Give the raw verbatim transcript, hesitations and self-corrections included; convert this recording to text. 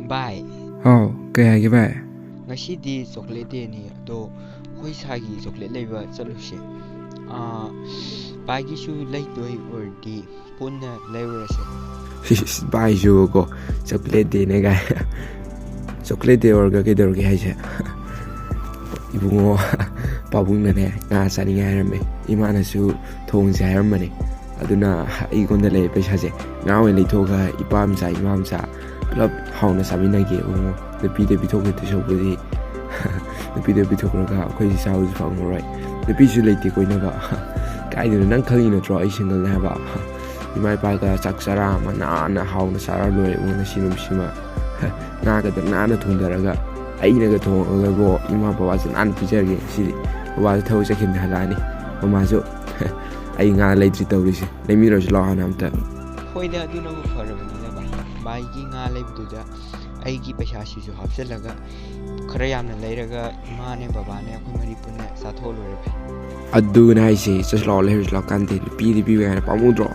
ꯚꯥꯏ, ꯍꯥꯎ, ꯀꯩ ꯍꯥꯏꯒꯦ ꯚꯥꯏ? ꯉꯁꯤꯗꯤ ꯆꯣꯀ꯭ꯂꯦꯠ ꯗꯦꯅꯤ, ꯑꯗꯣ ꯑꯩꯈꯣꯏ ꯁꯥꯏꯒꯤ ꯆꯣꯀ꯭ꯂꯦꯠ ꯂꯩꯕ ꯆꯠꯂꯨꯁꯦ꯫ ꯑꯥ, ꯚꯥꯏꯒꯤꯁꯨ ꯂꯩꯗꯣꯏ ꯑꯣꯏꯔꯗꯤ ꯄꯨꯟꯅ ꯂꯩꯔꯨꯔꯁꯦ꯫ ꯏꯁ, ꯚꯥꯏꯁꯨ ꯀꯣ, ꯆꯣꯀ꯭ꯂꯦꯠ ꯗꯦꯅꯦ ꯀꯥꯏ꯫ ꯆꯣꯀ꯭ꯂꯦꯠ ꯗꯦ ꯑꯣꯏꯔꯒ ꯀꯩꯗꯧꯔꯒꯦ ꯍꯥꯏꯁꯦ? ꯏꯕꯨꯡꯉꯣ, ꯄꯥꯕꯨꯡꯅꯅꯦ ꯉꯥ ꯆꯥꯅꯤꯡꯉꯦ ꯍꯥꯏꯔꯝꯃꯦ, ꯏꯃꯥꯅꯁꯨ ꯊꯣꯡꯁꯦ ꯍꯥꯏꯔꯝꯕꯅꯦ꯫ ꯑꯗꯨꯅ ꯑꯩꯉꯣꯟꯗ ꯂꯩꯔꯦ ꯄꯩꯁꯥꯁꯦ, ꯉꯥ ꯑꯣꯏꯅ ꯂꯩꯊꯣꯛꯑꯒ ꯏꯄꯥ ꯃꯆꯥ ꯏꯃꯥ ꯃꯆꯥ ꯄꯨꯂꯞ ꯍꯥꯎꯅ ꯆꯥꯃꯤꯟꯅꯒꯦ ꯏꯕꯨꯡꯉꯣ꯫ ꯅꯨꯄꯤꯗ ꯄꯤꯊꯣꯛꯈꯤꯗꯣꯏ ꯁꯔꯨꯛꯄꯨꯗꯤ ꯅꯨꯄꯤꯗ ꯄꯤꯊꯣꯛꯈ꯭ꯔꯒ ꯑꯩꯈꯣꯏꯁꯤ ꯆꯥꯕꯁꯨ ꯐꯪꯉꯔꯣꯏ꯫ ꯅꯨꯄꯤꯁꯨ ꯂꯩꯇꯦ ꯀꯣꯏꯅꯕ꯫ ꯀꯥꯏꯗꯅꯣ, ꯅꯪ ꯈꯪꯉꯤ ꯅꯠꯇ꯭ꯔꯣ ꯑꯩ ꯁꯤꯡꯒꯜꯅꯦ ꯍꯥꯏꯕ? ꯏꯃꯥ ꯏꯄꯥꯒ ꯆꯥꯛ ꯆꯔꯥ ꯑꯃ ꯅꯥꯟꯅ ꯍꯥꯎꯅ ꯆꯥꯔ ꯂꯣꯏꯔꯦ ꯏꯕꯨꯡꯉꯣ ꯉꯁꯤ ꯅꯨꯃꯤꯠꯁꯤꯃ꯫ ꯉꯥꯒꯗ ꯅꯥꯟꯅ ꯊꯣꯡꯊꯔꯒ ꯑꯩꯅꯒ ꯊꯣꯡꯉꯒꯀꯣ ꯏꯃꯥ ꯕꯕꯥꯁꯦ ꯅꯥꯟꯅ ꯄꯤꯖꯔꯒꯦ ꯉꯁꯤꯗꯤ꯫ ꯕꯕꯥꯁꯨ ꯊꯕꯛ ꯆꯠꯈꯤꯕꯅꯤ ꯍꯜꯂꯛꯑꯅꯤ꯫ ꯃꯃꯥꯁꯨ ꯑꯩ ꯉꯥ ꯂꯩꯗ꯭ꯔꯤ ꯇꯧꯔꯤꯁꯦ, ꯂꯩꯃꯤꯟꯅꯔꯁꯨ ꯂꯥꯛꯑꯣ ꯍꯥꯟꯅ ꯑꯝꯇ꯫ ꯍꯣꯏꯗ, ꯑꯗꯨꯅꯕꯨ ꯐꯔꯕꯅꯤꯗ ꯚꯥꯏ꯫ ꯚꯥꯏꯒꯤ ꯉꯥ ꯂꯩꯕꯗꯨꯗ ꯑꯩꯒꯤ ꯄꯩꯁꯥꯁꯤꯁꯨ ꯍꯥꯞꯆꯤꯜꯂꯒ ꯈꯔ ꯌꯥꯝꯅ ꯂꯩꯔꯒ ꯏꯃꯥꯅꯦ ꯕꯕꯥꯅꯦ ꯑꯩꯈꯣꯏ ꯃꯔꯤ ꯄꯨꯟꯅ ꯆꯥꯊꯣꯛꯑ ꯂꯣꯏꯔꯦ ꯚꯥꯏ꯫ ꯑꯗꯨꯅ ꯍꯥꯏꯁꯦ, ꯆꯠꯁꯤ ꯂꯥꯛꯑꯣ, ꯂꯩꯔꯨꯁꯤ ꯂꯥꯛꯑꯣ, ꯀꯥꯟꯗꯦ, ꯅꯨꯄꯤꯗꯤ ꯄꯤꯕ ꯀꯥꯏꯅ ꯄꯥꯝꯃꯨꯗ꯭ꯔꯣ?